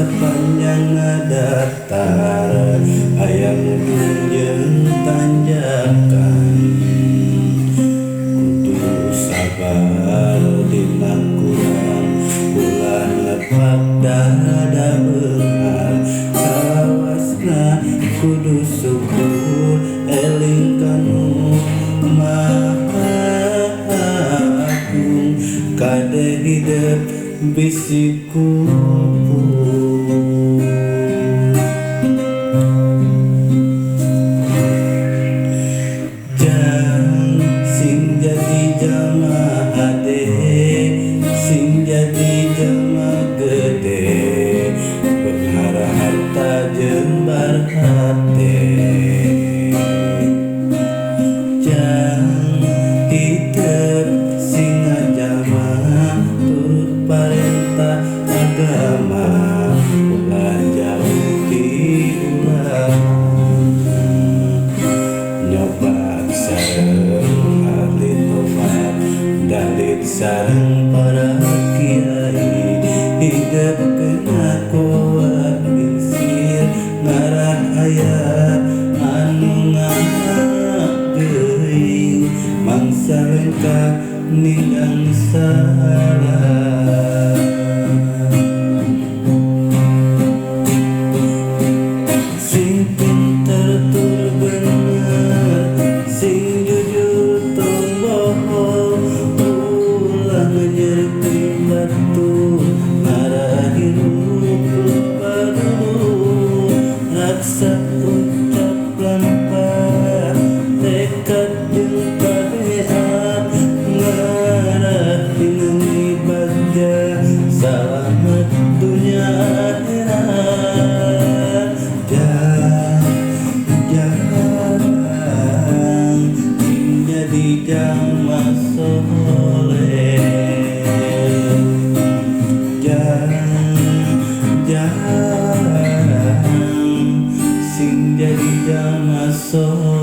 Sapanjang datar aya mudun jeung tanjakan kudu sabar dina kurang ulah lepat dada beunghar salawasna kudu syukur eling ka Nu Maha Agung kade hidep bisi kupur. Jang sing jadi jalma hade, sing jadi jalma gede, beunghar harta jembar hate. Jang hidep sing ngajalma turut parentah agama, ulah jauh ti ulama. Nyobat sareng ahli tobat, dalit sareng para kiai, hidep kena kuat mingsir ngarah aya anu ngageuing mangsa lengkah nindang salah. Sing pinter tur bener, sing jujur tong bohong, ulah nyerti batur ngarah hirup loba dulur. Raksa ucap lampah tekad jeung tabiat ngarah pinangi bagja salamet dunya akhirat. Jang sing jadi jalma soleh, jang sing jadi jalma soleh.